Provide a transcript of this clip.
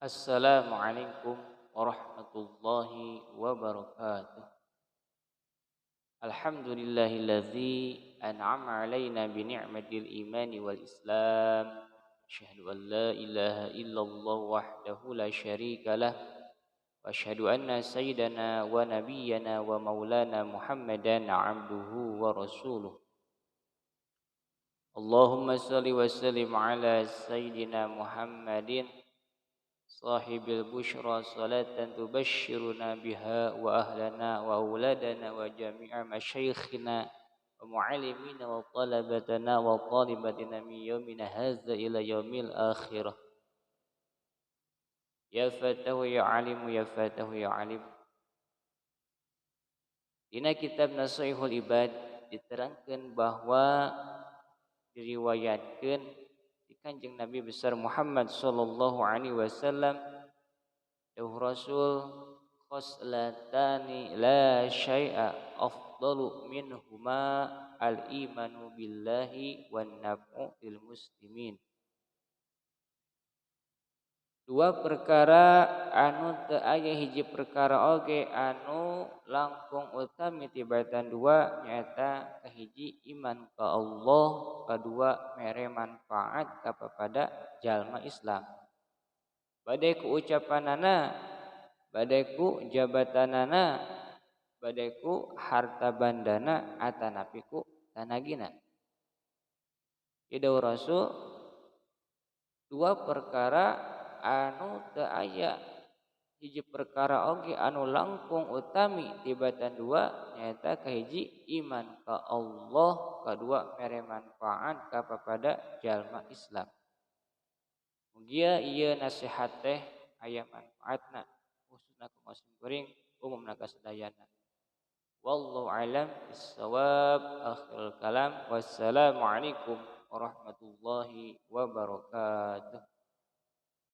Assalamualaikum warahmatullahi wabarakatuh. Alhamdulillahilladzi an'ama 'alaina bi ni'matil imani wal islam. Asyhadu an la ilaha illallah wahdahu la syarika lah. Wa asyhadu anna sayyidana wa nabiyyana wa maulana Muhammadan 'abduhu wa rasuluh. Allahumma shalli wa sallim ala sayyidina Muhammadin sahibil bushra salatan tubashshiruna biha wa ahlana wa auladana wa jami'a masyayikhina wa mu'allimina wa talabatana wa talibatina min yaumina hadza ila yaumil akhirah. Ya fatahu ya alimu ya fatahu ya alim. Dina kitab Nasaihul Ibad diterangkan bahwa diriwayatkan Kanjeng Nabi besar Muhammad sallallahu alaihi wasallam, dawuh Rasul, khoslatani la syai'a afdalu minhuma al-imanu billahi wan naf'u lil muslimin. Dua perkara anu teu aya hiji perkara oge anu langkung utami tibatan dua, nyaeta kahiji iman ka Allah, kadua mere manfaat kepada jalma Islam. Bade ku ucapanana, bade ku jabatanana, bade ku harta bandana atanapi ku tanagina. Ieu Rasul dua perkara anu teu aya hiji perkara oge anu langkung utami tibatan dua, nyaeta kahiji iman ka Allah, kadua mere manfaat kepada jalma Islam. Mugia ieu nasihat teh aya manfaatna khususna ka simkuring, umumna ka sadayana. Wallahu alam bissawab. Akhirul kalam, wassalamualaikum warahmatullahi wabarakatuh.